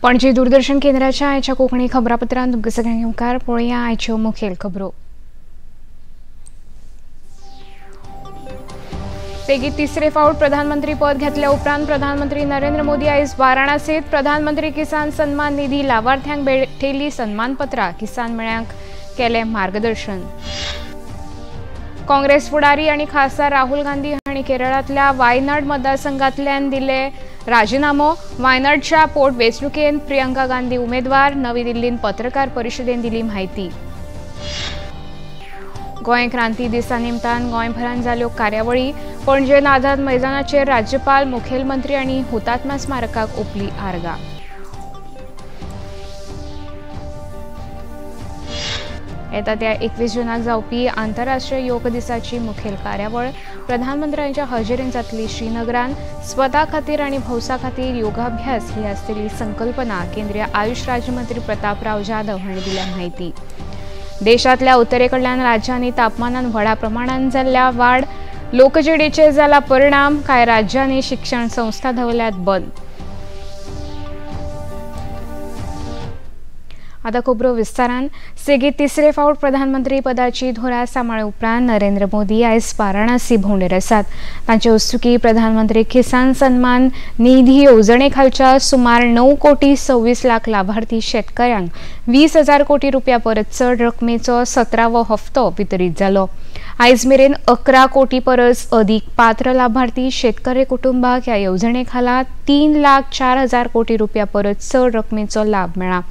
पणजी दूरदर्शन केंद्राच्या आयच्या कोंकणी खबरापत्रांत तुमकां सगळ्यांक येवकार. पळोवया आयच्यो मुखेल खबरो. सेगीत तिसरे फावट प्रधानमंत्री पद घेतल्या उपरांत प्रधानमंत्री नरेंद्र मोदी आयज वाराणसीत प्रधानमंत्री किसान सन्मान निधी लावार्थ्यांक भेटयली सन्मानपत्रां. किसान मेळ्यांक केलें मार्गदर्शन. काँग्रेस फुडारी आनी खासदार राहुल गांधी हांणी केरळांतल्या वायनाड मतदारसंघांतल्यान दिले राजीनामो. वायनाडच्या पोट वेंचणुकेंत प्रियंका गांधी उमेदवार. नवी दिल्लींत पत्रकार परिशदेन दिली म्हायती. गोंय क्रांती दिसा निमतान गोंयभरांत जाल्यो कार्यावळी. पणजे आझाद मैदानाचेर राज्यपाल, मुखेलमंत्री आनी हुतात्मा स्मारकाक ओंपली आर्गां. येता त्या 21 जूनाक जावपी आंतरराष्ट्रीय योग दिसाची मुखेल कार्यावळ प्रधानमंत्र्यांच्या हजेरीन जातली श्रीनगरान. स्वता खातीर आनी भौसा खातीर योगाभ्यास ही आसतली संकल्पना. केंद्रीय आयुष राज्यमंत्री प्रतापराव जाधव हांणी दिल्या म्हायती. देशांतल्या उत्तरेकडल्यान राज्यांनी तापमानान व्हडा प्रमाणान जाल्ल्या वाड. लोकजिणेचेर जाला परिणाम. कांय राज्यांनी शिक्षण संस्था दवरल्यात बंद. आता खबरो विस्तारान. सेगीत तिसरे फावट प्रधानमंत्री पदाची धुरा सांबाळ्ळे उपरांत नरेंद्र मोदी आयज वाराणसी भोंवडेर आसात. तांचे हस्तुकी प्रधानमंत्री किसान सन्मान निधी येवजणे खालच्या सुमार 9,26,00,000 लाभार्थी शेतकऱ्यांक 20,000 कोटी रुपया परस चड रकमेचो 17वो हप्तो वितरीत जालो. आयज मेरेन 11 कोटी परस अदीक पात्र लाभार्थी शेतकरी कुटुंबाक ह्या येवजणे खाला 3,04,000 कोटी रुपया परस चड रकमेचो लाभ मेळ्ळा.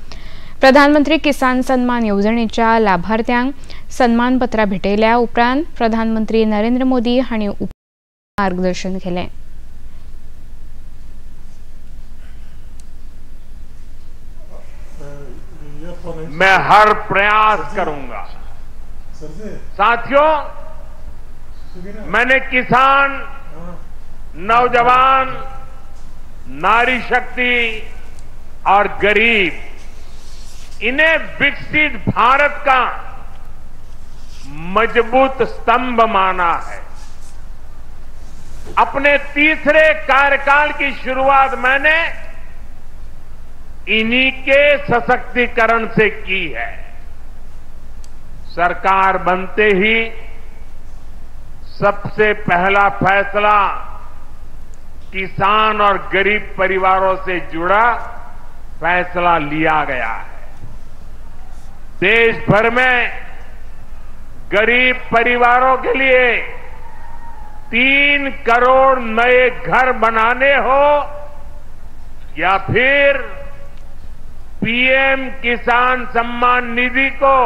प्रधानमंत्री किसान सन्मान येवजणेच्या लाभार्थ्यांक सन्मानपत्रां भेटयल्या उपरांत प्रधानमंत्री नरेंद्र मोदी हांणी मार्गदर्शन केलें. मैं हर प्रयास करूंगा. साथियों, मैंने किसान, नौजवान, नारी शक्ति और गरीब, इन्हें विकसित भारत का मजबूत स्तंभ माना है. अपने तीसरे कार्यकाल की शुरुआत मैंने इन्हीं के सशक्तिकरण से की है. सरकार बनते ही सबसे पहला फैसला किसान और गरीब परिवारों से जुड़ा फैसला लिया गया है. देश भर में गरीब परिवारों के लिए 3 करोड़ नए घर बनाने हो या फिर पीएम किसान सम्मान निधि को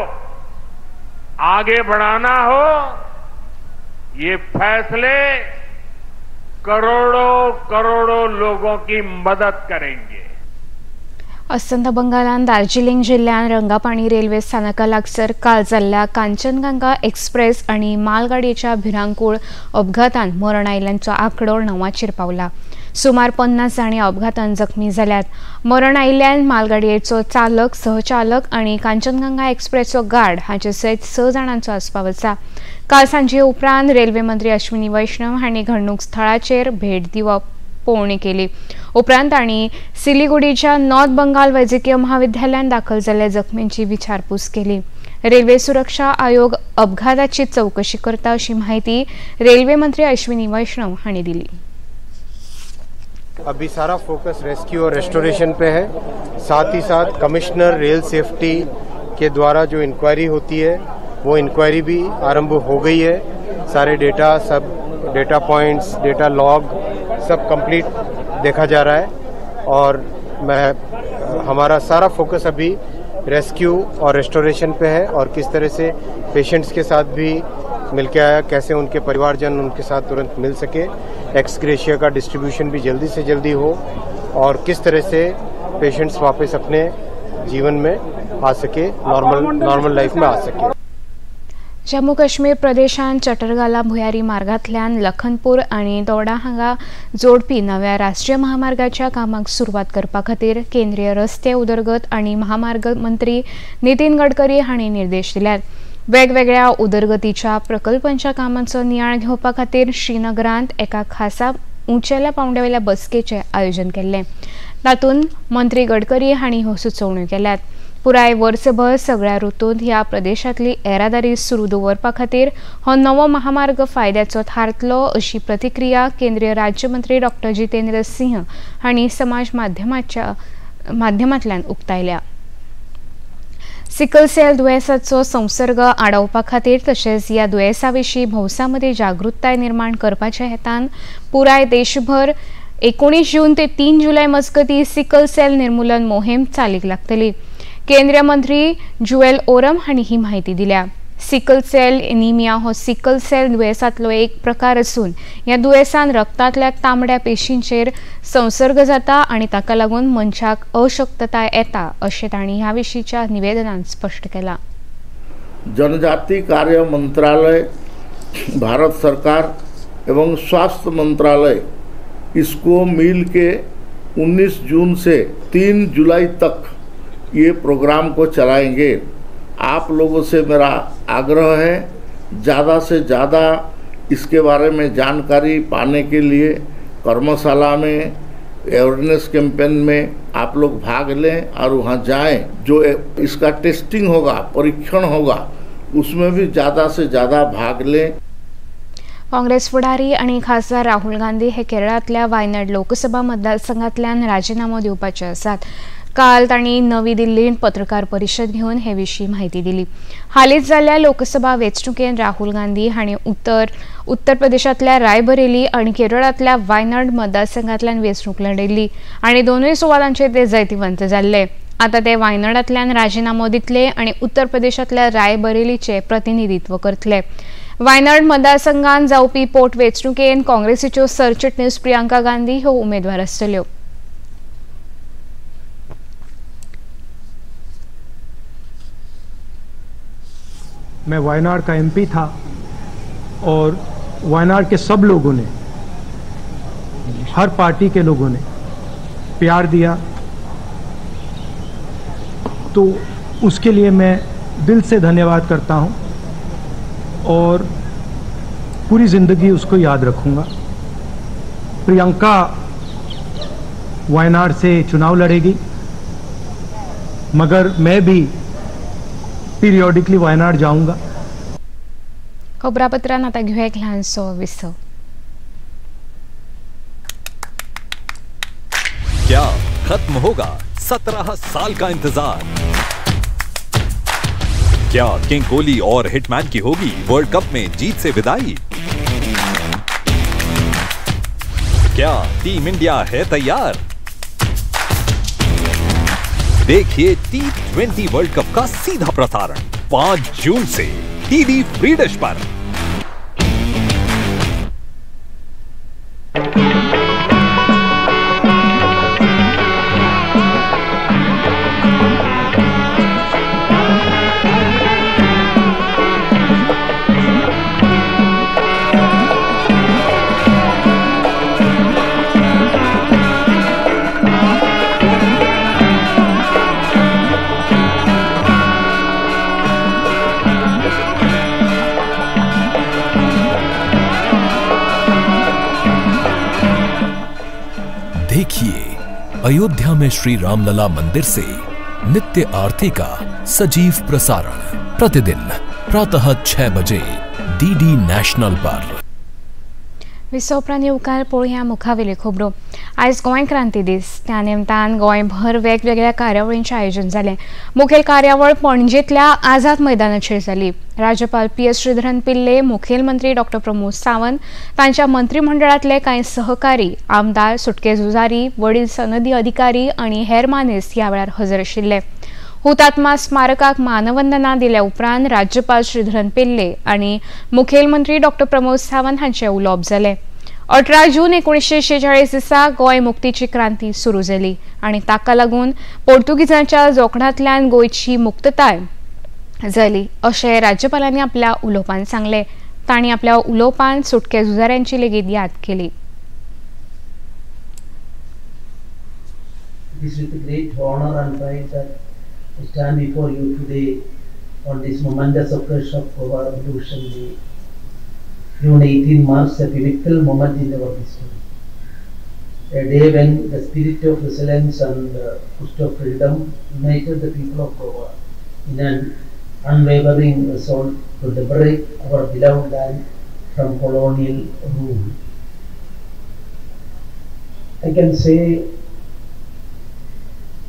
आगे बढ़ाना हो, ये फैसले करोड़ों करोड़ों लोगों की मदद करेंगे. अस्तंत बंगालान दार्जिलिंग जिल्ह्यान रंगापाणी रेल्वे स्थानका लागसर काल जाल्ल्या कांचनगंगा एक्सप्रेस आनी मालगाडयेच्या भिरांकूळ अपघातान मरण आयिल्ल्यांचो आंकडो 9 पावला. सुमार 50 जाणी अपघातान जखमी जाल्यात. मरण आयिल्ल्यान मालगाडयेचो चालक, सहचालक आनी कांचनगंगा एक्सप्रेसचो गार्ड हांचे सयत 6 जाणांचो आस्पाव आसा. काल सांजे उपरांत रेल्वे मंत्री अश्विनी वैष्णव हांणी घडणूक स्थळाचेर भेट दिवप पळोवणी केली. उपरांत तांणी सिलिगुडीच्या नॉर्थ बंगाल वैजकीय महाविद्यालयात दाखल जाल्ल्या जखमींची विचारपूस केली. रेल्वे सुरक्षा आयोग अपघाताची चौकशी करता अशी माहिती रेल्वे मंत्री अश्विनी वैष्णव हांणी दिली. अभी सारा फोकस रेस्क्यू और रेस्टोरेशन पे है. साथ ही साथ कमिश्नर रेल सेफ्टी के द्वारा जो इंक्वायरी होती है वो इंक्वायरी भी आरंभ हो गई है. सारे डेटा, सब डेटा पॉइंट्स, डेटा लॉग सब कंप्लीट देखा जा रहा है और मैं हमारा सारा फोकस अभी रेस्क्यू और रेस्टोरेशन पे है और किस तरह से पेशेंट्स के साथ भी मिल के आया, कैसे उनके परिवारजन उनके साथ तुरंत मिल सके, एक्स ग्रेशिया का डिस्ट्रीब्यूशन भी जल्दी से जल्दी हो और किस तरह से पेशेंट्स वापस अपने जीवन में आ सके, नॉर्मल लाइफ में आ सके. जम्मू काश्मीर प्रदेशांत चटरगाला भुयारी मार्गांतल्यान लखनपूर आनी दोडा हांगा जोडपी नव्या राष्ट्रीय महामार्गाच्या कामाक सुरवात करपा खातीर केंद्रीय रस्ते उदरगत आनी महामार्ग मंत्री नितीन गडकरी हांणी निर्देश दिल्यात. वेगवेगळ्या उदरगतीच्या प्रकल्पांच्या कामांचो नियाळ घेवपा खातीर श्रीनगरांत एका खासा उंचेल्या पावंड्यावेल्या बसकेचें आयोजन केल्लें. तातूंत मंत्री गडकरी हांणी ह्यो सुचोवण्यो केल्यात. पुराय वर्सभर सगळ्या ऋतूंत ह्या प्रदेशांतली येरादारी सुरू दवरपा खातीर हो नवो महामार्ग फायद्याचो थारतलो अशी प्रतिक्रिया केंद्रीय राज्यमंत्री डॉक्टर जितेंद्र सिंह हांणी समाज माध्यमांतल्यान उक्तायल्या. सिकल सेल दुयेंसाचो संसर्ग आडावपा खातीर तशेंच ह्या दुयेंसा विशीं भौसा मदीं जागृताय निर्माण करपाच्या हेतान पुराय देशभर 19 जून ते 3 जुलय मजगतीं सिकल सेल निर्मूलन मोहीम चालीक लागतली. केंद्रीय मंत्री जुएल ओरम हांणी ही म्हायती दिल्या. सिकल सेल एनिमिया हो सिकल सेल दुयेंसांतलो एक प्रकार आसून ह्या दुयेंसान रक्तांतल्या तांबड्या पेशींचेर संसर्ग जाता आनी ताका लागून मनशाक अशक्तताय येता अशें तांणी ह्या विशींच्या निवेदनान स्पश्ट केलां. जनजाति कार्य मंत्रालय, भारत सरकार एवं स्वास्थ्य मंत्रालय इसको मिल के 19 जून से 3 जुलाई तक ये प्रोग्राम को चलाएंगे। आप लोगों से मेरा आग्रह है ज़्यादा से ज़्यादा इसके बारे में जानकारी पाने के लिए कर्मशाला में, अवेयरनेस कैंपेन में आप लोग भाग लें और वहाँ जाएं। जो इसका टेस्टिंग होगा, परीक्षण होगा, उसमें भी ज़्यादा से ज़्यादा भाग लें। काँग्रेस फुडारी आनी खासदार राहुल गांधी हे केरळांतल्या वायनाड लोकसभा मतदारसंघांतल्यान राजिनामो दिवपाचे आसात. काल तांणी नवी दिल्लींत पत्रकार परिशद घेवन हे विशीं म्हायती दिली. हालींच जाल्ल्या लोकसभा वेंचणुकेंत राहुल गांधी हांणी उत्तर प्रदेशांतल्या रायबरेली आनी केरळांतल्या वायनाड मतदारसंघांतल्यान वेंचणूक लढयल्ली आनी दोनूय सुवातांचेर ते जैतिवंत जाल्ले. आतां ते वायनाडांतल्यान राजिनामो दितले आनी उत्तर प्रदेशांतल्या रायबरेलीचें प्रतिनिधित्व करतले. वायनाड मतदारसंघात जावपी पोट वेंचणुकेंत काँग्रेसीच्यो सरचिटणीस प्रियंका गांधी ह्यो उमेदवार आसतल्यो. मैं वायनाड का एमपी था और वायनाड के सब लोगों ने, हर पार्टी के लोगों ने प्यार दिया, तो उसके लिए मैं दिल से धन्यवाद करता हूं और पूरी ज़िंदगी उसको याद रखूंगा। प्रियंका वायनाड से चुनाव लड़ेगी, मगर मैं भी पीरियडिकली वायनाड जाऊंगा। खबरापत्रान आता घेऊया एक ल्हानसो विसव. क्या खत्म होगा 17 साल का इंतजार? क्या किंग कोहली और हिटमैन की होगी वर्ल्ड कप में जीत से विदाई? क्या टीम इंडिया है तैयार? देखिए T20 world cup का सीधा प्रसारण 5 जून से टीवी फ्री डिश पर। देखिए अयोध्या में श्री रामलला मंदिर से नित्य आरती का सजीव प्रसारण प्रतिदिन प्रातः 6 बजे डीडी नॅशनल पर। विसव उपरांत येवकार पळोवया मुखावेल्यो खबरो। आयज गोंय क्रांती दीस, त्या निमतान गोंयभर वेगवेगळ्या कार्यावळींचें आयोजन जालें। मुखेल कार्यावळ पणजेंतल्या आझाद मैदानाचेर जाली। राज्यपाल पी.एस. श्रीधरन पिल्ले, मुखेलमंत्री डॉक्टर प्रमोद सावंत, तांच्या मंत्रिमंडळांतले कांय सहकारी, आमदार, सुटके झुजारी, वडील सनदी अधिकारी आनी हेर मानेस्त ह्या वेळार हजर आशिल्ले। हुतात्मा स्मारकाक मानवंदना दिल्या उपरांत राज्यपाल श्रीधरन पिल्ले आनी मुखेलमंत्री डॉक्टर प्रमोद सावंत हांचें उलोवप जालें। 18 जून 1946 दिसा गोंय मुक्तीची क्रांती सुरू जाली आनी ताका लागून पोर्तुगीजांच्या जोखडांतल्यान गोंयची मुक्तताय जाली अशें राज्यपालांनी आपल्या उलोवपान सांगलें। तांणी आपल्या उलोवपान सुटके झुजाऱ्यांची लेगीत याद केली। It is with great honor and pride that I stand before you today on this momentous occasion of Goa Revolution Day. June 18 marks a pivotal moment in our history, a day when the spirit of resilience and quest of freedom united the people of Goa in an unwavering resolve to liberate our beloved land from colonial rule. I can say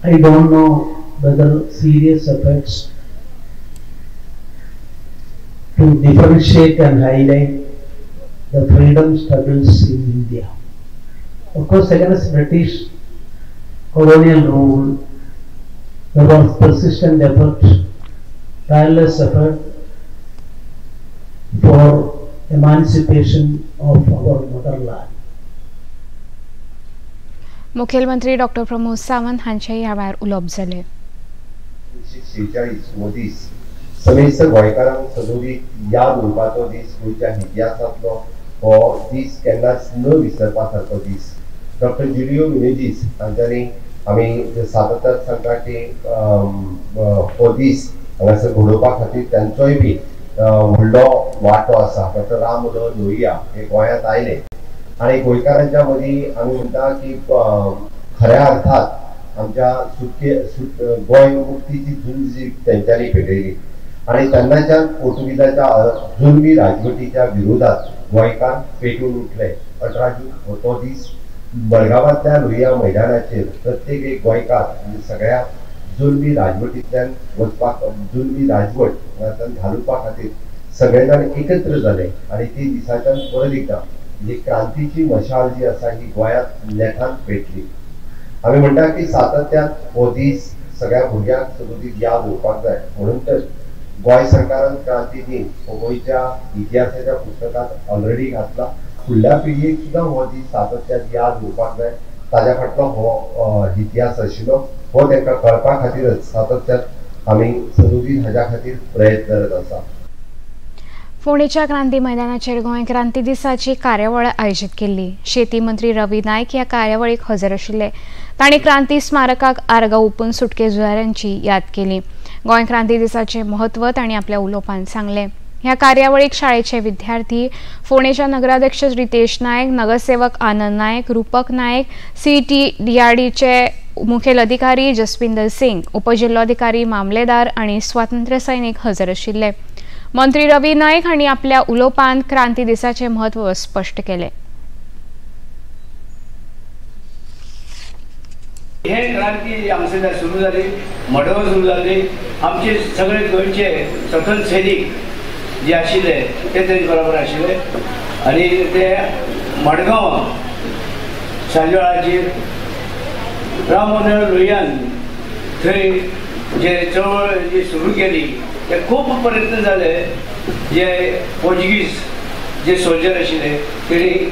I don't know whether serious efforts to differentiate and highlight the freedom struggles in India. Of course, against British colonial rule, there was persistent effort, tireless effort for emancipation of our motherland. मुखेलमंत्री doctor Pramod Sawant हांचे ह्या वेळार उलोवप जालें. 1946 हो दीस समेस्त गोंयकारांक सदोदीत याद उरपाचो दीस, गोंयच्या इतिहासांतलो हो दीस केन्नाच न विसरपा सारको दीस. डॉक्टर जुलियो मिनेजीस हांच्यांनी आमी सातत्यान सांगता की हो दीस हांगासर घडोवपा खातीर तांचोय बी व्हडलो वांटो आसा. डॉक्टर राम मनोहर लोहिया हे गोंयांत आयले आनी गोंयकारांच्या मदीं आमी म्हणटा की खऱ्या अर्थात आमच्या सुटके गोंय मुक्तीची झूज जी तेंच्यांनी पेटयली आनी तेन्नाच्यान पोर्तुगीजाच्या जुलमी राजवटीच्या विरोधात गोंयकार पेटून उठले. 18 जून हो तो दीस मडगांवांतल्या लोहिया मैदानाचेर प्रत्येक एक गोंयकार म्हणजे सगळ्या जुलमी राजवटींतल्यान वचपाक, जुलमी राजवट हांगाच्यान घालोवपा खातीर सगळे जाण एकत्र जाले आनी ती दिसाच्यान परत एकदां म्हणजे क्रांतीची मशाल जी आसा ही गोंयांत नेटान पेटली. आमी म्हणटा की सातत्यान हो दीस सगळ्या भुरग्यांक सदोदीत याद उरपाक जाय, म्हणून तर गोंय सरकारान क्रांती दीन हो गोंयच्या इतिहासाच्या पुस्तकांत ऑलरेडी घातला. फुडल्या पिळगेक सुद्दां हो दीस सातत्यान याद उरपाक जाय, ताज्या फाटलो हो इतिहास आशिल्लो हो तांकां कळपा खातीरच सातत्यान आमी सदोदीत हाज्या खातीर प्रयत्न करत आसा. फोंडेच्या क्रांती मैदानाचेर गोंय क्रांती दिसाची कार्यावळ आयोजीत केल्ली. शेती मंत्री रवी नायक ह्या कार्यावळीक हजर आशिल्ले. तांणी क्रांती स्मारकाक आर्गां ओंपून सुटके झुजाऱ्यांची याद केली. गोंय क्रांती दिसाचें म्हत्व तांणी आपल्या उलोवपान सांगलें. ह्या कार्यावळीक शाळेचे विद्यार्थी, फोंडेच्या नगराध्यक्ष रितेश नायक, नगरसेवक आनंद नायक, रूपक नायक, CTDRDचे मुखेल अधिकारी जसविंदर सिंग, उपजिल्लोधिकारी मामलेदार आनी स्वातंत्र्य सैनिक हजर आशिल्ले. मंत्री रवी नायक हांणी आपल्या उलोवपान क्रांती दिसाचें म्हत्व स्पश्ट केलें. हे क्रांती हांगासर सुरू जाली, मडगांव सुरू जाली. आमचे सगळे गोंयचे स्वतंत्र सैनीक जे आशिल्ले ते तेंचे बरोबर आशिल्ले आनी ते मडगांव सांजवेळाचेर राम मनोहर लोहियान थंय जे चळवळ जी सुरू केली ते खूब प्रयत्न जाले. जे पोर्तुगीज जे सोल्जर आशिल्ले तेणी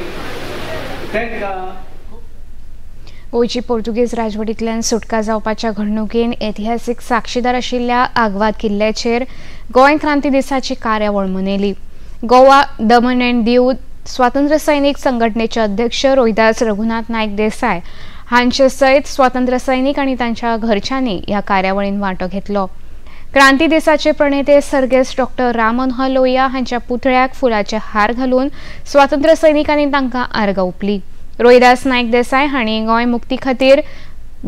तांकां गोंयची पोर्तुगीज राजवटींतल्यान सुटका जावपाच्या घडणुकेन ऐतिहासीक साक्षीदार आशिल्ल्या आग्वाद किल्ल्याचेर गोंय क्रांती दिसाची कार्यावळ मनयली. गोवा दमन अँड दीव स्वातंत्र्य सैनिक संघटनेचे अध्यक्ष रोहिदास रघुनाथ नायक देसाय हांचे सयत स्वातंत्र्य सैनिक आनी तांच्या घरच्यांनी ह्या कार्यावळीन वांटो घेतलो. क्रांती दिसाचे प्रणेते सर्गेस्त डॉक्टर राम मनोहर लोहिया हांच्या पुतळ्याक फुलाचे हार घालून स्वातंत्र्य सैनिकांनी तांकां आर्गां ओंपली. रोहिदास नायक देसाय हांणी गोंय मुक्ती खातीर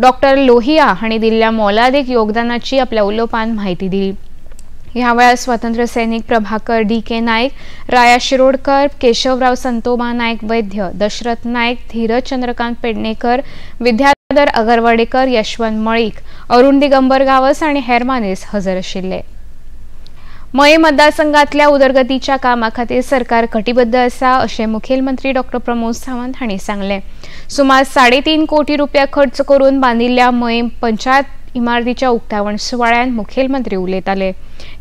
डॉक्टर लोहिया हांणी दिल्ल्या मोलादीक योगदानाची आपल्या उलोवपान म्हायती दिली. ह्या वेळार स्वातंत्र्य सैनिक प्रभाकर डी.के. नायक, राया शिरोडकर, केशवराव संतोबा नायक वैद्य, दशरथ नायक, धीरज चंद्रकांत पेडणेकर, विद्याधर अगरवाडेकर, यशवंत मळीक, अरुण दिगंबर गावस आनी हेर मानेस हजर आशिल्ले. मये मतदारसंघातल्या उदरगतीच्या कामा खातीर सरकार कटिबद्ध आसा अशें मुखेलमंत्री डॉक्टर प्रमोद सावंत हांणी सांगलें. सुमार 3.5 कोटी रुपया खर्च करून बांदिल्ल्या मये पंचायत इमारतीच्या उक्तावण सुवाळ्यात मुखेलमंत्री उलयताले.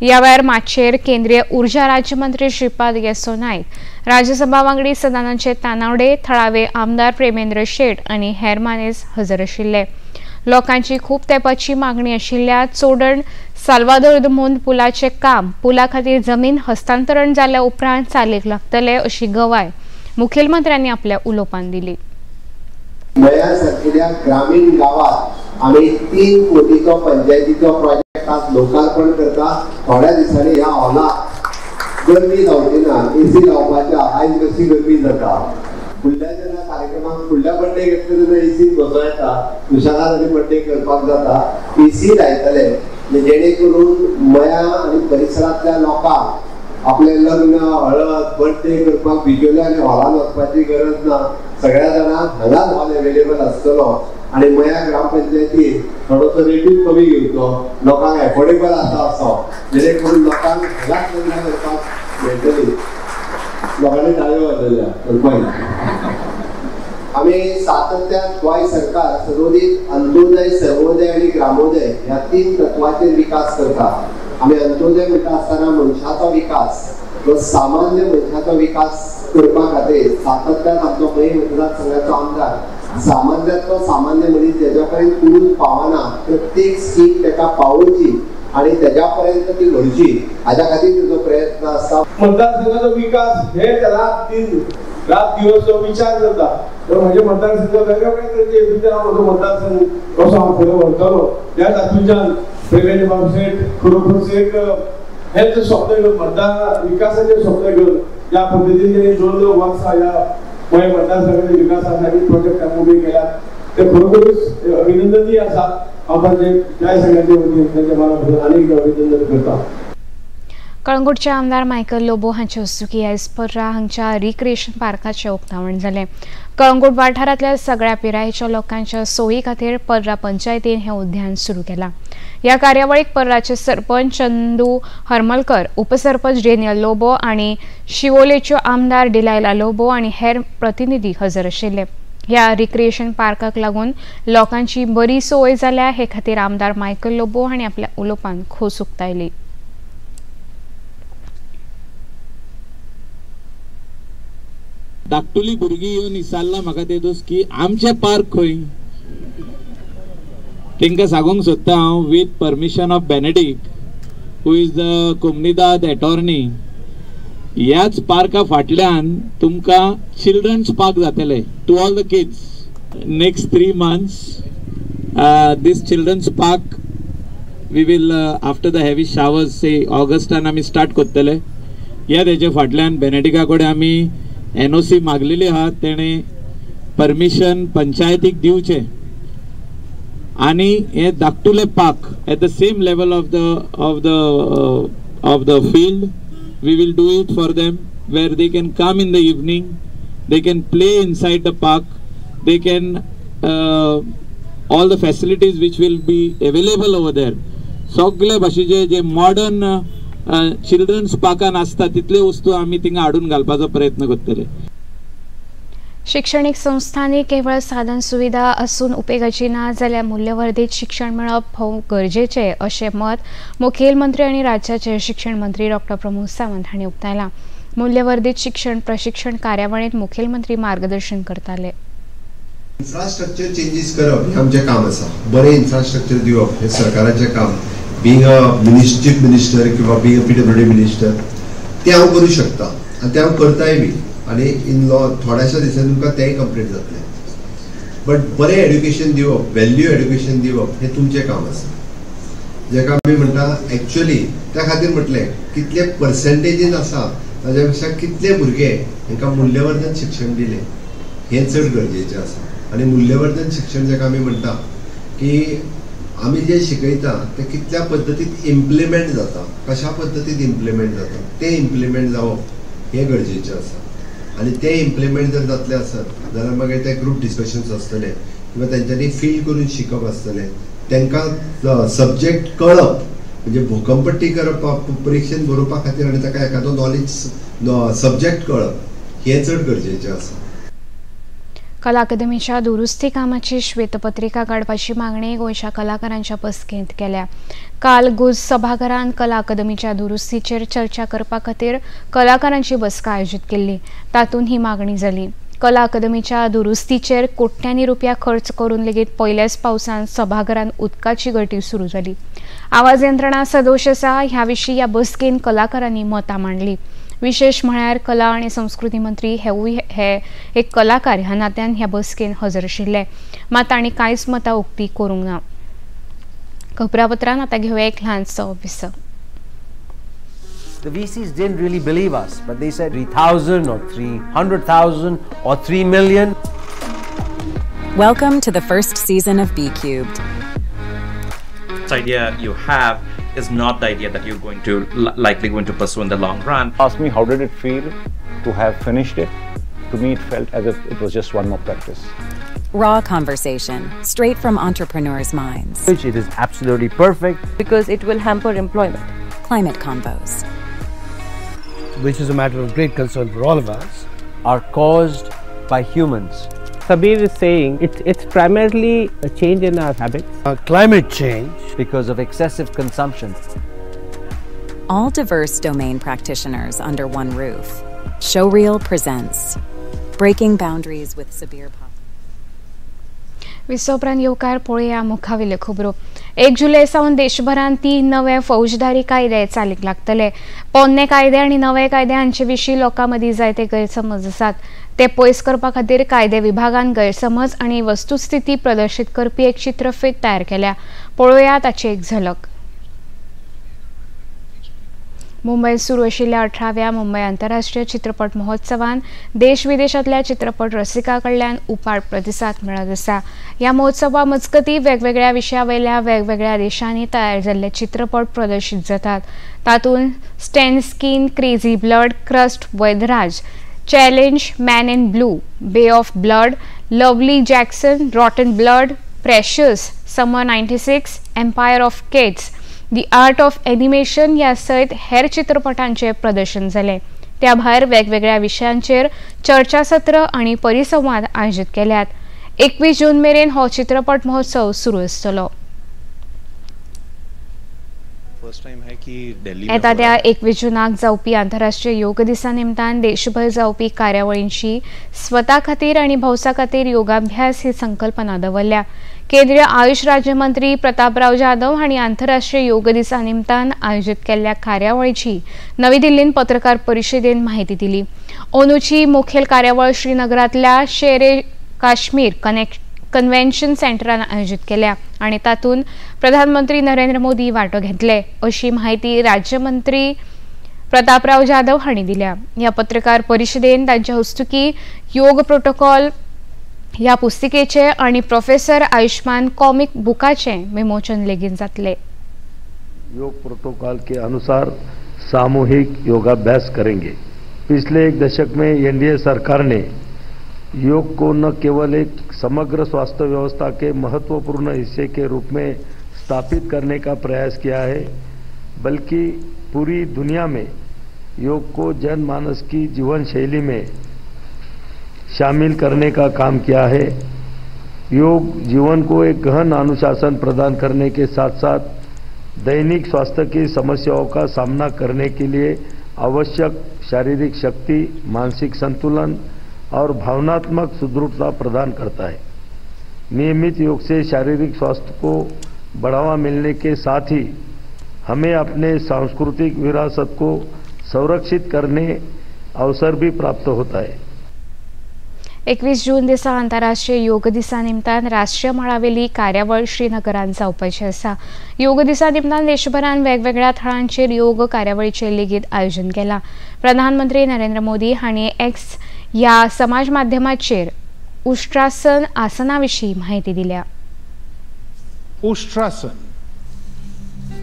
ह्या वेळार माचयेर केंद्रीय ऊर्जा राज्यमंत्री श्रीपाद येसो नायक, राज्यसभा वांगडी सदानंद तानावडे, थळावे आमदार प्रेमेंद्र शेट आनी हेर मानेस हजर आशिल्ले. लोकांची खूब तेंपाची मागणी आशिल्ल्या चोडण साल्वादोर the मोंद पुलाचें काम पुला खातीर जमीन हस्तांतरण जाल्या उपरांत चालीक लागतले अशी गवाय मुखेलमंत्र्यांनी आपल्या उलोवपान दिली. मया सारकिल्या ग्रामीण गावात आमी 3 कोटीचो पंचायतीचो प्रोजेक्ट आज लोकार्पण करता. थोड्या दिसांनी ह्या हॉलाक गर्मी जावची ना, एसी लावपाच्या आयज कशी गर्मी जाता. फुडल्या जेन्ना कार्यक्रमाक फुडल्या बड्डे घेतले तेन्ना एसीन बसो येता, तुशारान आनी बड्डे करपाक जाता, एसी लायतले जेणे करून मया आनी परिसरांतल्या लोकांक आपले लग्न हळद बड्डे करपाक बिजोले आनी हॉलान वचपाची गरज ना. सगळ्या जाणांक हांगाच हॉल अवेलेबल आसतलो आनी मया ग्रामपंचायतीन थोडोसो रेटूय कमी घेवचो, लोकांक एफोर्डेबल आसा असो, जेणे करून लोकांक हांगाच लग्न करपाक मेळटली. लोकांनी टाळयो वाजयल्या करपाक. आमी सातत्यान गोंय सरकार सदोदीत अंत्योदय, सर्वोदय आनी ग्रामोदय ह्या तीन तत्वाचेर विकास करता. आमी अंत्योदय म्हणटा आसतना मनशाचो विकास, जो सामान्य मनशाचो विकास करपा खातीर सातत्यान आमचो मयें मतदारसंघाचो आमदार सामान्यांतलो सामान्य मनीस जेज्या पर्यंत कुरून पावना, प्रत्येक स्कीम ताका पावोवची आनी तेज्या पर्यंत ती व्हरची हाज्या खातीर तेजो प्रयत्न आसता. मतदारसंघाचो विकास हे रात दिन रात दिवस जो विचार करता तर म्हजे मतदारसंघ वेगळ्या वेगळ्या तरेचे येवजण्यो हांव म्हजो मतदारसंघ कसो हांव फुडें व्हरतलो त्या तातूंतल्यान प्रेमेंद्र बाब शेट खरोखरच एक हेच स्वप्न घेवन मतदार विकासाचे स्वप्न घेवन ज्या पद्दतीन तेणी 2-2 वर्सां ह्या मयें मतदारसंघाच्या विकासासाठी प्रोजेक्ट उबे केल्यात ते खरोखरूच अभिनंदनीय आसा. हांव तांचे त्या सगळ्यांचे वतीन तांच्या मनापासून आनीक अभिनंदन करता. कळंगूटचे आमदार मायकल लोबो हांचे हस्तुकी आयज पर्रा हांगच्या रिक्रिएशन पार्काचें उक्तावण जालें. कळंगूट वाठारांतल्या सगळ्या पिरायेच्या लोकांच्या सोयी खातीर पर्रा पंचायतीन हें उद्यान सुरू केलां. ह्या कार्यावळीक पर्राचे सरपंच चंदू हरमलकर, उपसरपंच डेनियल लोबो आनी शिवोलेच्यो आमदार डिलायला लोबो आनी हेर प्रतिनिधी हजर आशिल्ले. ह्या रिक्रिएशन पार्काक लागून लोकांची बरी सोय जाल्या हे खातीर आमदार मायकल लोबो हांणी आपल्या उलोवपान खोस उक्तायली. धाकटुली भुरगीं येवन विचारला म्हाका ते दोस की आमचें पार्क खंय, तांकां सांगूंक सोदता हांव with permission of Benedict who is the Comunidade attorney, ह्याच पार्का फाटल्यान तुमकां चिल्ड्रन्स पार्क जातले to all the kids. Next 3 months this children's park we will after the heavy showers Se Augustan आमी स्टार्ट करतले. ह्या तेजे फाटल्यान बेनेडिका कडेन आमी एनओसी मागलेली आहा, तेणें परमिशन पंचायतीक दिवचें आनी हे धाकटुले park at the same level of the of the of the field we will do it for them where they can come in the evening, they can play inside the park, they can all the facilities which will be available over there. सगळे भाशेचे जे modern children's पार्कान आसता तितले वस्तू आमी थिंगा हाडून घालपाचो प्रयत्न करतले. शिक्षणीक संस्थांनी केवळ साधन सुविधा असून उपेगाची ना जाल्यार मूल्यवर्धित शिक्षण मेळप भोव गरजेचें अशें मत मुखेलमंत्री आनी राज्याचे शिक्षण मंत्री डॉक्टर प्रमोद सावंत हांणी उक्तायलां. मूल्यवर्धित शिक्षण प्रशिक्षण कार्यावळींत मुखेलमंत्री मार्गदर्शन करताले. इन्फ्रास्ट्रक्चर चेंजीस करप हें आमचें काम आसा. बरें इन्फ्रास्ट्रक्चर दिवप हें सरकाराचें काम. बीइंग अ चीफ मिनिस्टर किंवा बीइंग अ PWD minister तें हांव करूं शकता आनी तें हांव करताय बी आनी इन लॉ थोड्याशा दिसांनी तुमकां तेंय कंप्लीट जातलें. बट बरें एड्युकेशन दिवप, वेल्यू एड्युकेशन दिवप हें तुमचें काम आसा. जेका आमी म्हणटा एक्चुअली त्या खातीर म्हटलें कितले पर्संटेजीन आसा ताज्या पेक्षा कितले भुरगे हांकां मूल्यवर्धन शिक्षण दिलें हें चड गरजेचें आसा. आनी मूल्यवर्धन शिक्षण जेका आमी म्हणटा की आमी जे शिकयता ते कितल्या पद्दतीन इम्प्लिमेंट जाता, कशा पद्दतीन इम्प्लिमेंट जाता तें इम्प्लिमेंट जावप हें गरजेचें आसा. आनी तें इम्प्लिमेंट जर जातलें आसत जाल्यार मागीर ते ग्रूप डिस्कशन्स आसतले किंवा तेंच्यांनी फील करून शिकप आसतलें, तांकां सब्जेक्ट कळप म्हणजे भूकंपट्टी करप परिक्षेन बरोवपा खातीर आनी ताका एखादो नॉलेज सब्जेक्ट कळप हें चड गरजेचें आसा. कला अकादमीच्या दुरुस्ती कामाची श्वेतपत्रिका काडपाची मागणी गोंयच्या कलाकारांच्या बसकेंत केल्या. काल गुज सभाघरांत कला अकादमीच्या दुरुस्तीचेर चर्चा करपा खातीर कलाकारांची बसका आयोजीत केल्ली. तातूंत ही मागणी जाली. कला अकादमीच्या दुरुस्तीचेर कोट्यांनी रुपया खर्च करून लेगीत पयल्याच पावसान सभाघरांत उदकाची गळटी सुरू जाली. आवाज यंत्रणा सदोश आसा ह्या विशीं ह्या बसकेंत कलाकारांनी मतां मांडली. विशेष म्हळ्यार कला आनी संस्कृती मंत्री हेवूय हे एक कलाकार ह्या नात्यान ह्या बसकेन हजर आशिल्ले. मात तांणी कांयच मतां उक्ती करूंक ना. खबरापत्रान आतां घेवया एक ल्हानसो विसव. The VCs didn't really believe us, but they said 3,000 or 300,000 or 3 million. Welcome to the first season of BCubed. This idea you have is not the idea that you're going to likely going to pursue in the long run. Ask me, how did it feel to have finished it? To me, it felt as if it was just one more practice. Raw conversation, straight from entrepreneurs' minds. Which it is absolutely perfect. Because it will hamper employment. Climate convos, which is a matter of great concern for all of us, are caused by humans. Sabir is saying it's primarily a change in our habits. Climate change. Because of excessive consumption. All diverse domain practitioners under one roof. Showreel presents Breaking Boundaries with Sabir Popal. विसोपरांत येवकार पळोवया मुखावेल्यो खबरो. 1 जुलय सावन देशभरांत 3 नवे फौजदारी कायदे चालीक लागतले. पोन्ने कायदे आनी नवे कायदे हांचे विशीं लोकां मदीं जायते गैरसमज आसात. ते पयस करपा खातीर कायदे विभागान गैरसमज आनी वस्तुस्थिती प्रदर्शीत करपी एक चित्रफीत तयार केल्या. पळोवया ताची एक झलक. मुंबयत सुरू आशिल्ल्या 18व्या मुंबय आंतरराष्ट्रीय चित्रपट महोत्सवान देश विदेशांतल्या चित्रपट रसिकां कडल्यान उपाट प्रतिसाद मेळत आसा. ह्या महोत्सवा मजगतीं वेगवेगळ्या विशया वयल्या वेगवेगळ्या देशांनी तयार जाल्ले चित्रपट प्रदर्शीत जातात. तातूंत Stan Skin, Crazy Blood, Crust, Vaidyaraj, Challenge, Man in Blue, Bay of Blood, Lovely Jackson, Rotten Blood, Precious, Summer 96, Empire of Cats, The Art of Animation ह्या सयत हेर चित्रपटांचे प्रदर्शन जालें. त्या भायर वेगवेगळ्या विशयांचेर चर्चासत्र आनी परिसंवाद आयोजीत केल्यात. 21 जून मेरेन हो चित्रपट महोत्सव सुरू आसतलो. येता त्या 21 जूनाक जावपी आंतरराष्ट्रीय योग दिसा निमतान देशभर जावपी कार्यावळींची स्वता खातीर आनी भौसा खातीर योगाभ्यास ही संकल्पना दवरल्या. केंद्रीय आयुष राज्यमंत्री प्रतापराव जाधव हांणी आंतरराष्ट्रीय योग दिसा निमतान आयोजीत केल्ल्या कार्यावळीची नवी दिल्लींत पत्रकार परिशदेन म्हायती दिली. अंदूची मुखेल कार्यावळ श्रीनगरांतल्या शेर ए काश्मीर कन्व्हेन्शन सेंटरान आयोजीत केल्या आनी तातूंत प्रधानमंत्री नरेंद्र मोदी वांटो घेतले अशी म्हायती राज्यमंत्री प्रतापराव जाधव हांणी दिल्या. ह्या पत्रकार परिशदेन तांच्या हस्तुकी योग प्रोटोकॉल ह्या पुस्तिकेचे आनी प्रोफेसर आयुष्मान कॉमिक बुकाचे विमोचन लेगीत जातले. योग प्रोटोकॉल के अनुसार सामूहिक योगाभ्यास करेंगे. पिछले एक दशक में एनडीए सरकार ने योग को न केवल एक समग्र स्वास्थ्य व्यवस्था के महत्वपूर्ण हिस्से के रूप में स्थापित करने का प्रयास किया है, बल्कि पूरी दुनिया में योग को जनमानस की जीवन शैली में शामिल करने का काम किया है। योग जीवन को एक गहन अनुशासन प्रदान करने के साथ साथ दैनिक स्वास्थ्य की समस्याओं का सामना करने के लिए आवश्यक शारीरिक शक्ति, मानसिक संतुलन और भावनात्मक सुदृढ़ता प्रदान करता है। नियमित योग से शारीरिक स्वास्थ्य को बढ़ावा मिलने के साथ ही हमें अपने सांस्कृतिक विरासत को संरक्षित करने अवसर भी प्राप्त होता है। 21 जून दिसा आंतरराष्ट्रीय योग दिसा निमतान राष्ट्रीय मळावेली कार्यावळ श्रीनगरान जावपाची आसा। योग दिसा निमतान देशभरान वेगवेगळ्या थळांचेर योग कार्यावळीचें लेगीत आयोजन केलां। प्रधानमंत्री नरेंद्र मोदी हांणी एक्स ह्या समाज माध्यमाचेर उष्ट्रासन आसना विशीं म्हायती दिल्या। उष्ट्रासन,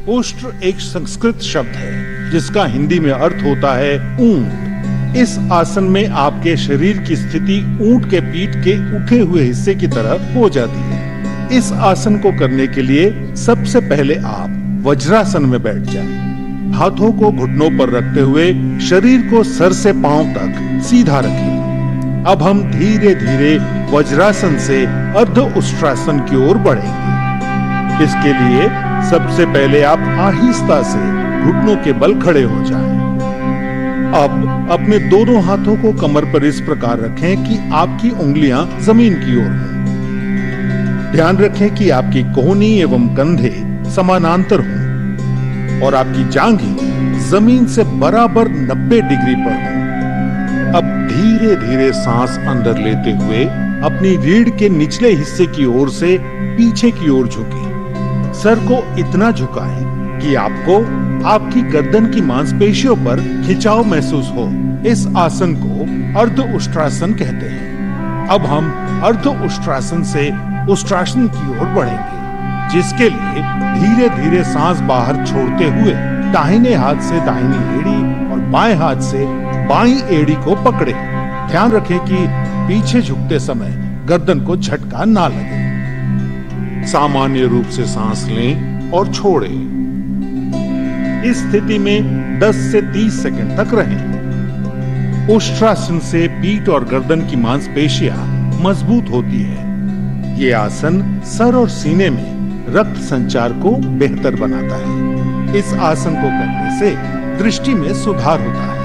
उष्ट्र एक संस्कृत शब्द है जिसका हिंदी में अर्थ होता है ऊंट। इस आसन में आपके शरीर की स्थिति ऊंट के पीठ के उठे हुए हिस्से की तरह हो जाती है। इस आसन को करने के लिए सबसे पहले आप वज्रासन में बैठ जाएं। हाथों को घुटनों पर रखते हुए शरीर को सर से पांव तक सीधा रखें। अब हम धीरे धीरे वज्रासन से अर्ध उष्ट्रासन की ओर बढ़ेंगे। इसके लिए सबसे पहले आप आहिस्ता से घुटनों के बल खड़े हो जाएं। अब अपने दोनों हाथों को कमर पर इस प्रकार रखें कि आपकी उंगलियां जमीन की ओर हों। ध्यान रखें कि आपकी कोहनी एवं कंधे समानांतर हों और आपकी जांघें जमीन से बराबर 90 डिग्री पर हों। अब धीरे धीरे सांस अंदर लेते हुए अपनी रीढ़ के निचले हिस्से की ओर से पीछे की ओर झुकें। सर को इतना झुकाएं कि आपको आपकी गर्दन की मांसपेशियों पर खिंचाव महसूस हो, इस आसन को अर्ध उष्ट्रासन कहते हैं। अब हम अर्ध उष्ट्रासन से उष्ट्रासन की ओर बढ़ेंगे, जिसके लिए धीरे धीरे सांस बाहर छोड़ते हुए दाहिने हाथ से दाहिनी एड़ी और बाएं हाथ से बाईं एड़ी को पकड़े। ध्यान रखें कि पीछे झुकते समय गर्दन को झटका ना लगे। सामान्य रूप से सांस लें और छोड़ें। इस स्थिति में 10 से 30 सेकंड तक रहें। उष्ट्रासन से पीठ और गर्दन की मांसपेशियां मजबूत होती है। ये आसन सर और सीने में रक्त संचार को बेहतर बनाता है। इस आसन को करने से दृष्टि में सुधार होता है।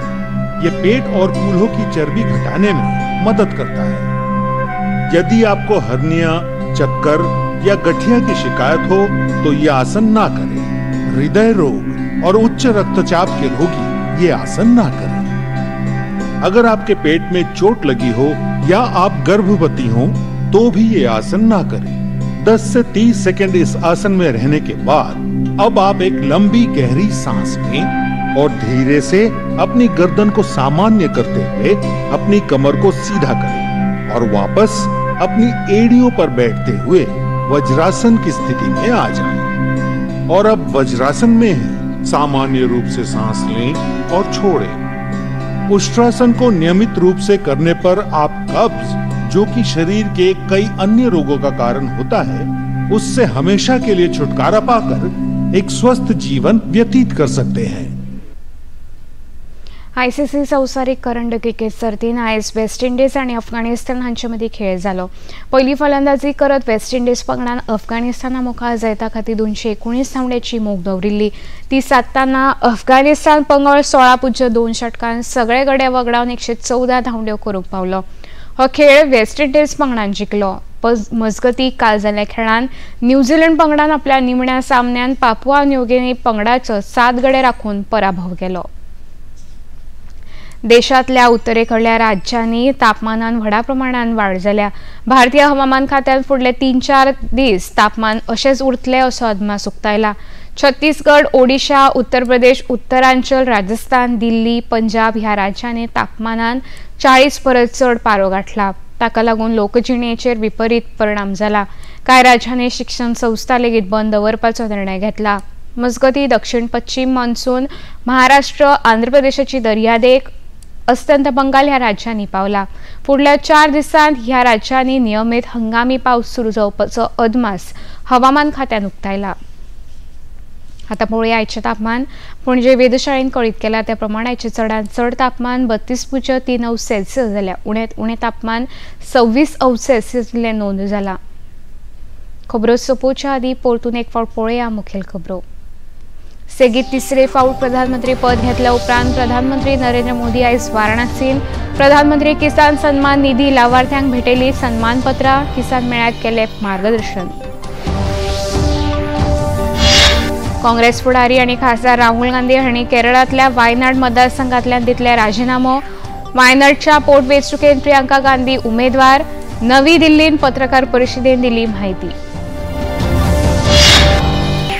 ये पेट और कूल्हों की चर्बी घटाने में मदद करता है। यदि आपको हर्निया, चक्कर या गठिया की शिकायत हो तो ये आसन ना करें। हृदय रोग और उच्च रक्तचाप के रोगी ये आसन ना करें। अगर आपके पेट में चोट लगी हो या आप गर्भवती हो तो भी ये आसन ना करें। 10 से 30 सेकंड इस आसन में रहने के बाद अब आप एक लंबी गहरी सांस लें और धीरे से अपनी गर्दन को सामान्य करते हुए अपनी कमर को सीधा करें और वापस अपनी एड़ियों पर बैठते हुए वज्रासन की स्थिति में आ जाएं। और अब वज्रासन में ही सामान्य रूप से सांस लें और छोड़ें। उष्ट्रासन को नियमित रूप से करने पर आप कब्ज, जो कि शरीर के कई अन्य रोगों का कारण होता है, उससे हमेशा के लिए छुटकारा पाकर एक स्वस्थ जीवन व्यतीत कर सकते हैं। आयसीसी संवसारीक करंड क्रिकेट सर्तीन आयज वेस्ट इंडीज आनी अफगाणिस्तान हांचे मदीं खेळ जालो। पयली फलंदाजी करत वेस्ट इंडीज पंगडान अफगाणिस्ताना मुखार जैता खातीर 219 धांवड्याची मोख दवरिल्ली। ती सादतना अफगाणिस्तान पंगड 16.2 षटकान सगळे गडे वगडावन 114 धांवड्यो करूंक पावलो। हो खेळ वेस्ट इंडीज पंगडान जिखलो। मजगती काल जाल्ल्या खेळान न्यूझीलंड पंगडान आपल्या निमण्या सामन्यान पापुआ न्यू गिनी पंगडाचो 7 गडे राखून पराभव केलो। देशांतल्या उत्तरेकडल्या राज्यांनी तापमानान व्हडा प्रमाणान वाड जाल्या। भारतीय हवामान खात्यान फुडले 3-4 दीस तापमान अशेंच उरतलें असो अदमास उक्तायला। छत्तीसगड, ओडिशा, उत्तर प्रदेश, उत्तरांचल, राजस्थान, दिल्ली, पंजाब ह्या राज्यांनी तापमानान 40 परस चड पारो गाठला। ताका लागून लोकजिणेचेर विपरीत परिणाम जाला। कांय राज्यांनी शिक्षण संस्था लेगीत बंद दवरपाचो निर्णय घेतला। मजगती दक्षिण पश्चिम मान्सून महाराष्ट्र, आंध्र प्रदेशाची दर्यादेग, अस्तंत बंगाल ह्या राज्यांनी पावला। फुडल्या 4 दिसांत ह्या राज्यांनी नियमीत हंगामी पावस सुरू जावपाचो अदमास हवामान खात्यान उक्तायला। आतां पळोवया आयचें तापमान। पणजे वेधशाळेन कळीत केलां त्या प्रमाण आयचें चडांत चड तापमान 32.3 अंश सेल्सियस जाल्यार उण्यांत उणें तापमान 26 अंश सेल्सियस इतलें नोंद जालां। खबरो सोंपोवच्या आदीं परतून एक फावट पळोवया मुखेल खबरो। सेगीत तिसरे फावट प्रधानमंत्री पद घेतल्या उपरांत प्रधानमंत्री नरेंद्र मोदी आयज वाराणसीन प्रधानमंत्री किसान सन्मान निधी लावार्थ्यांक भेटयली सन्मानपत्रां, किसान मेळ्याक केलें मार्गदर्शन। काँग्रेस फुडारी आनी खासदार राहुल गांधी हांणी केरळांतल्या वायनाड मतदारसंघांतल्यान दितले राजिनामो। वायनाडच्या पोटवेंचणुकेंत प्रियंका गांधी उमेदवार। नवी दिल्लींत पत्रकार परिशदेन दिली म्हायती।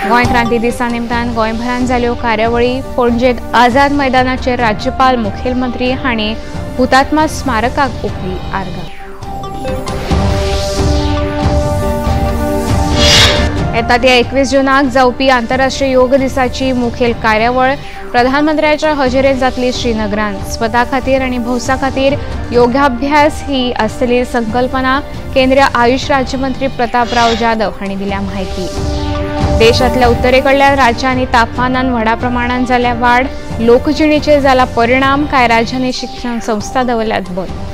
गोंय क्रांती दिसा निमतान गोंयभरान जाल्यो कार्यावळी। पणजेंत आझाद मैदानाचेर राज्यपाल, मुखेलमंत्री हांणी हुतात्मा स्मारकाक ओंपली आर्गां। येता त्या 21 जूनाक जावपी आंतरराष्ट्रीय योग दिसाची मुखेल कार्यावळ प्रधानमंत्र्याच्या हजेरेंत जातली श्रीनगरान। स्वता खातीर आनी भौसा खातीर योगाभ्यास ही आसतली संकल्पना केंद्रीय आयुष राज्यमंत्री प्रतापराव जाधव हांणी दिल्या म्हायती। देशांतल्या उत्तरेकडल्या राज्यांनी तापमानान व्हडा प्रमाणान जाल्या वाड, लोकजिणेचेर जाला परिणाम, कांय राज्यांनी शिक्षण संस्था दवरल्यात बंद।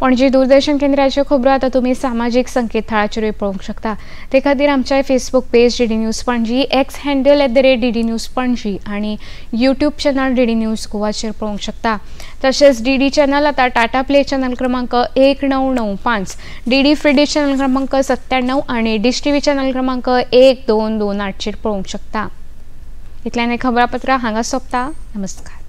पणजी दूरदर्शन केंद्राच्यो खबरो आतां तुमी सामाजीक संकेतथळाचेरूय पळोवंक शकता। ते खातीर आमच्या Facebook page DD news Panaji, X handle @DD news Panaji आनी यूट्यूब चॅनल डीडी न्यूज गोवाचेर पळोवंक शकता। तशेंच डीडी चॅनल आतां टाटा प्ले चॅनल क्रमांक 1995, डीडी फ्री डिश चॅनल क्रमांक 97 आनी डिश टीव्ही चॅनल क्रमांक 1228 चेर पळोवंक शकता। इतल्यान खबरापत्रां हांगा सोंपता। नमस्कार।